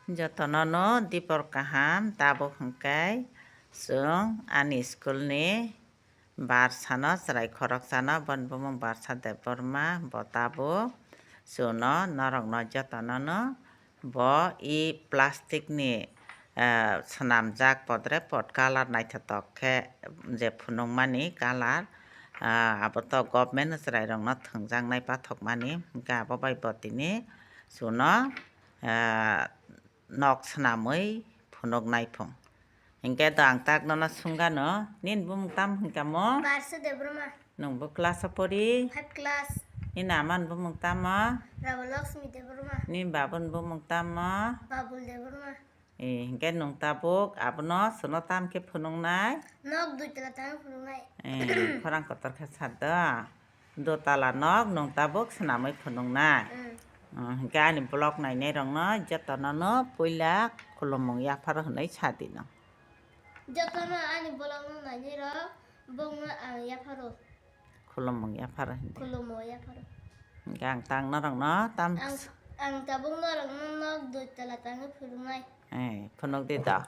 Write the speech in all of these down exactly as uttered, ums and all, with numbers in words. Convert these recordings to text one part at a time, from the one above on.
Jotono no dipor kaham, tabuk hwnkhe chwng ani school ni barsano chwrai khoroksano, boni bumung Barsa Debbarma, bo tabuk chwngno norokno jotono no bo e plastic ni, eh, swnamjak podre pod colour naithotok khe je phunukmani colour, ah, abo to government chwrairokno thwngjaknai pathokmani, hwnkhe abo bai bo tini chwngno, ah, nok swnamwi phunuknai phung. Hinkhe do ang tak nono swngano, nini bumung tamo hinkha mo? Barsa Debbarma. Nwng bo class o pori? Five class. Nini amani bumung tamo? Rabalakshmi Debbarma. Nini babuni bumung tamo? Babul Debbarma. E, hinkhe nwng tabuk abono chwngno tam khe phunuknai? Nok dui tala tangwi phunuknai. E, khorang kotor khe sa do. Dotala nok nwng tabuk swnamwi phunuknai. Mm. Mm, hinkhe ani vlog nainairokno jotono no puila khulumung yapharo hwnwi sa di no. Jotono ani vlog no nainairok bongno ang yapharo. Khulumung yapharo hindi. Khulumo yapharo. Hinkhe ang tang norokno tam Ang, ang tabuk norokno nok dui tala tangwi phunuknai. Eh, phunuk di do.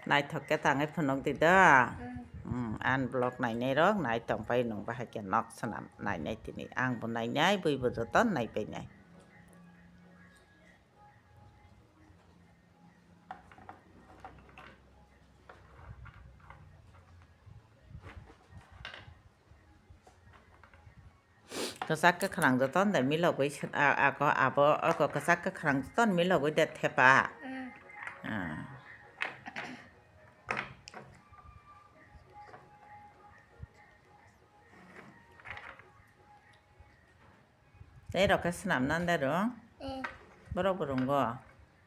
Naithok khe tangwi phunuk di do. Mm. Hmm, ani vlog nainairok nai tongpai nwng bahai khe nok swnam nainai tini. Ang bo nainai, bui bo joto naipainai. Kwchak kwkhrang joto de milogwi se-, a-, ako, abo, oko kwchak kwkhrang joto milogwi de thepa. Mm. Ah. Tei rok khe swnam nan de rwng? Eh. Borok bo rwngo?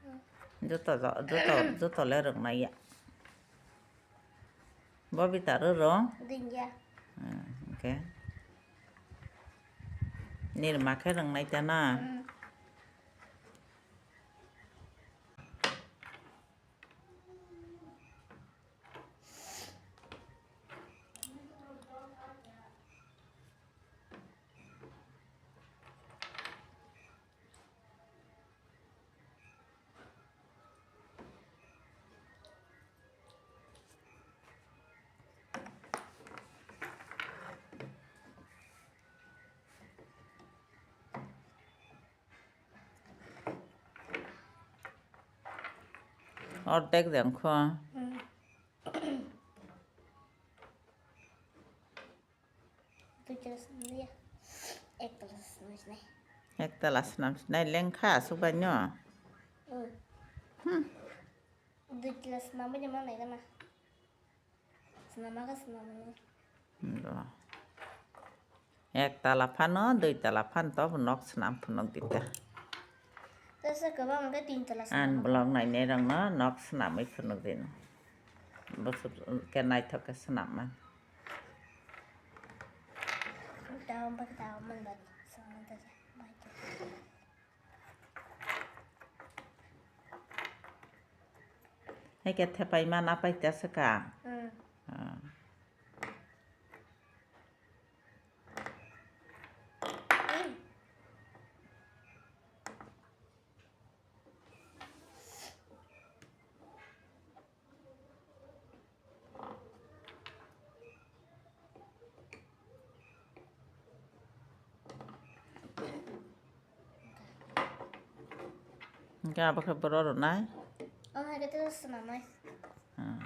Hmm. Joto jo-, joto, joto le rwngnai ya. Bobita rw rwng? Rwngya. Hmm, okay. Nirma khe rwngnai ta na? Hmm. Ordek jang kho. Hmm. Dui tala swnamya. Ek tala swnamsinai. Ek tala swnamsinai lengkha aswk bai no. Hmm. Hmm. Dui tala swnamwi de manai gana. Swnamma khe swnamwi. Hmm, do. Ek tala phano, dui tala phano to bo nok swnam phunuk di ta. Tesa kwbang hwnkhe tin tala swnam. Ang vlog nainai rokno nok swnamwi phunuk di no. Bwswk khe naithok khe swnam man. Dawa bwkha dawa man bari swnam tasa. Hai khe thepai ma napai ta swkha. Hmm. Ah. Hingke abo khe boro rwnai. O hai khe tei swnamnai. Hmm.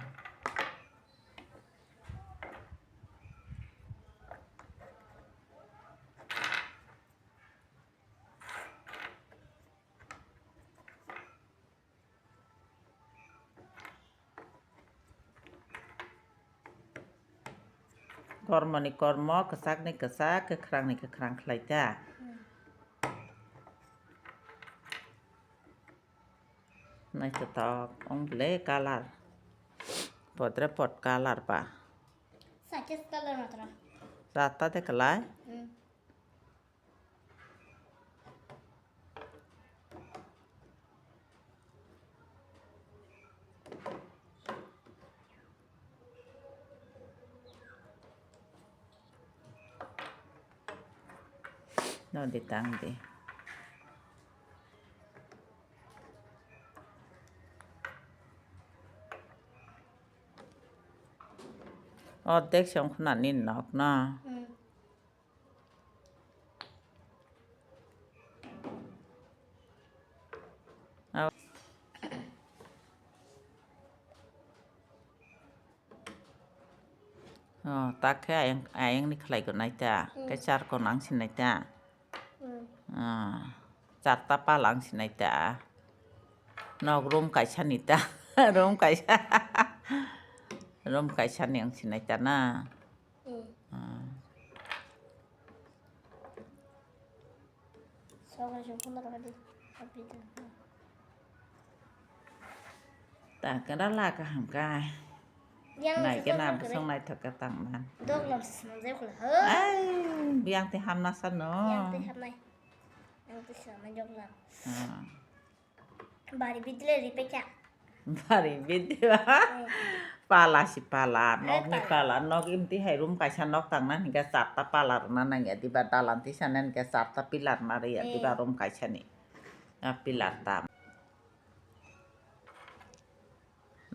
Kormoni kormo, kwchakni kwchak, kwkhrangni kwkhrang khlai ta. Hmm. Naithotok wng bwle colour. Podre pod colour ba. Sakhe colour matra. Jata de kwlai. Hmm. No di tang di. Ordek se wngkha na nini nok no? Hmm. Oh, tak khe ayang, ayang ni khlai gonai ta, hmm, khe char kon ang sinai ta. Hmm. Ah, charta pal ang sinai ta. Nok room kaisa ni ta, room kaisa, room kaisa ni ang sinai ta na. Hmm. Ah. Sogra song phone rok di. Abi da. Ta kena la kaham kai. Yang nai kena bosong nai thok ka tang man. Dog lam se swnam jai khula. Ai, biang te hamna sa no. Yang te hamnai. Yang te swnam dog lam. Ah. Bari bidle ri pekya. Bari bidle ba? Eh. Pala si pala, eh, nok ni pala. Pala, nok imti hai room kaisa nok tangna hingke charta pala rwna nangya diba dalan tisa nangya charta pillar ma rwya, eh, diba room kaisa ni. Ah, pillar tam.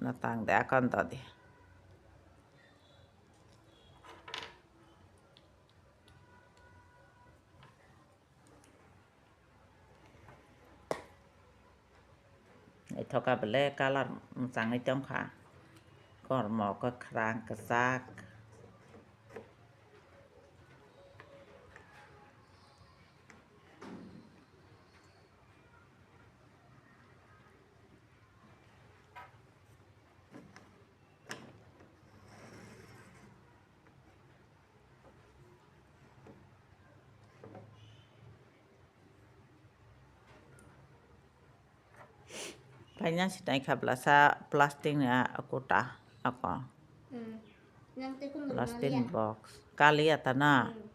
Na tang de akon to de. Naithoka bele colour mwchangwi tongkha. Kormo kwkhwrang kwchak. Paina si nai kha bwlasa plastic ni a kuta ako. Hmm. Plastic ni box. Kaliya ta na. Hmm.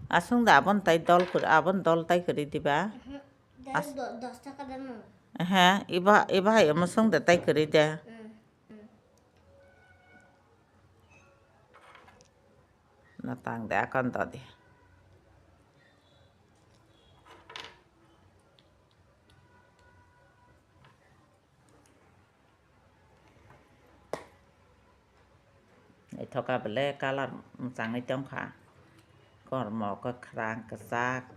Aswng da abon tai dol kwrwi, abon dol tai kwrwi diba? Mhm. As- do-, dos taka da no. Ehe, iba, iba hai omo swng da tai kwrwi de. Hmm. Hmm. Na tang de akon to de. Naithoka bele colour mwchangwi tongkha. Kormo kwkhwrang kwchak.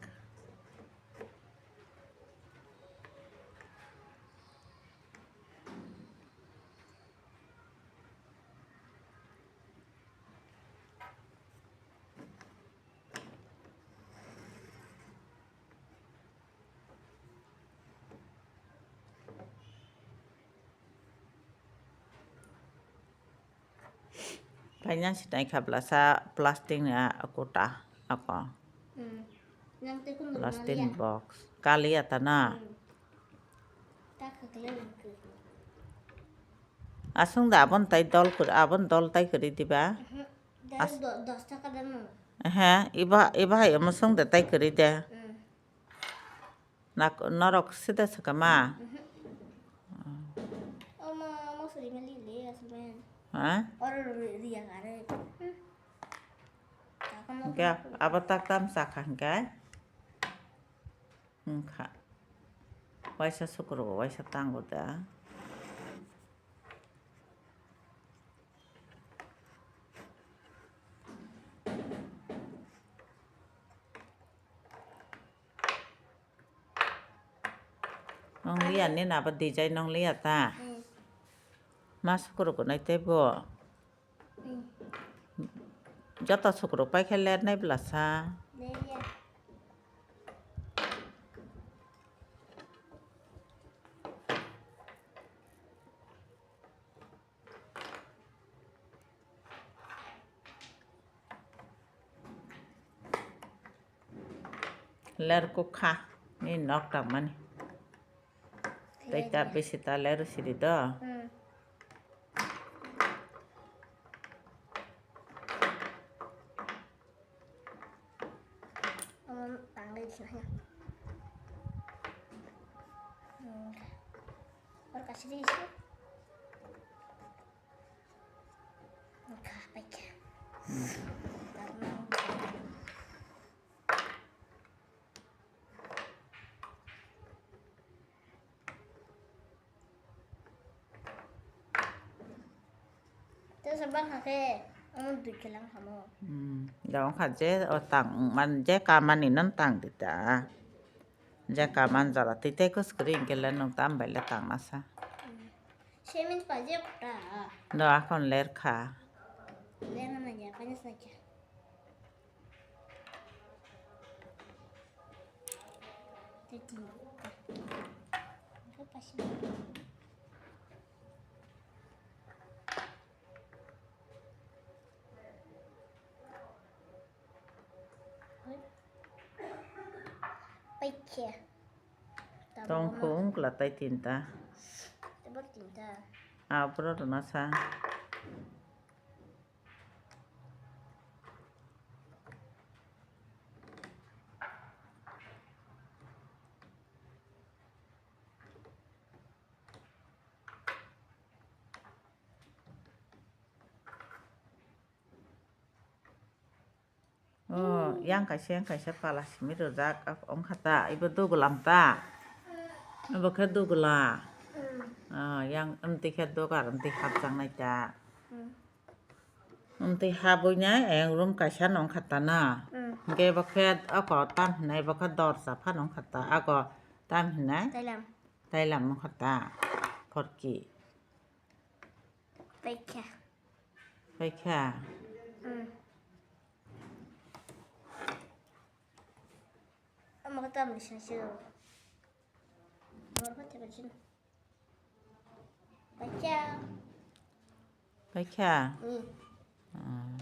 Paina si nai kha bwlasa plastic ni a kuta ako. Hmm. Plastic ni box. Kaliya ta na. Hmm. Aswng da abon tai dol kwrwi, abon dol tai kwrwi diba? Mhm. As- do-, dos taka da no. Ehe, iba, iba hai omo swng da tai kwrwi de. Hmm. Nak-, norok sida sakama? Mhm. Oma, mosri meli le asmen. Ha? Oro ri-, riya gare. Hmm. Hingke abo tak tam sakha hingke? Wngkha. Waisa sukro, waisa tango da. Nong liya ni nabo design nong liya ta. Hmm. Ma sukro gonai tei bo. Hmm. Joto sukro pai khe ler nai bwlasa. Ler ya. Ler kukha ni nok tangmani. Tei ta bisi ta ler siri do. Hmm. Omo tangwi sina ya. Hmm. Or kasih di sini. Wngkha, paikha. Hmm. Sabang hake, omo dui kilang hamo. Hmm, da wngkha je o tang man je kamani nan tang dita. Je kaman jora twi tei kwswk kwrwi hwnkhe le nwng tam bai le tang masa. Semen pa je pota. Do akon ler kha. Ler na ya, pani sa kya. Tei tin. Ko pasi. Paikhe. Tongkhu wngkla tai tinta. Tebak tinta. Abro rwna sa. Oh, yang kaisa, yang kaisa pala simi rwjak, ak-, wngkha ta, ibo dugulam ta. Ibo khe dugula. Mm. Ah, yang amtwi khe dugar, amtwi hapjaknai ta. Mm. Amtwi habwi nai, ayang room kaisa no wngkha ta na. Mm. Hwnkhe ibo khe ako tam hinai, ibo khe dorja phano wngkha ta, ako tam hinai. Tailam. Tailam wngkha ta, khorki. Paikha. Paikha. Hmm. Ama kata misa sio. Mor kata kachin. Paikha. Paikha. Hmm. Ah.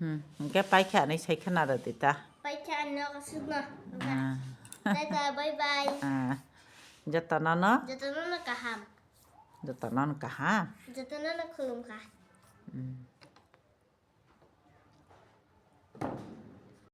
Hmm, hwnkhe paikha hinwi sai khwna rwdi ta. Paikha hinwi kasukno. Ah. Tata, bye bye. Ah. Jotono no? Jotono no kaham. Jotono no kaham. Jotono no khulumkha. Hmm.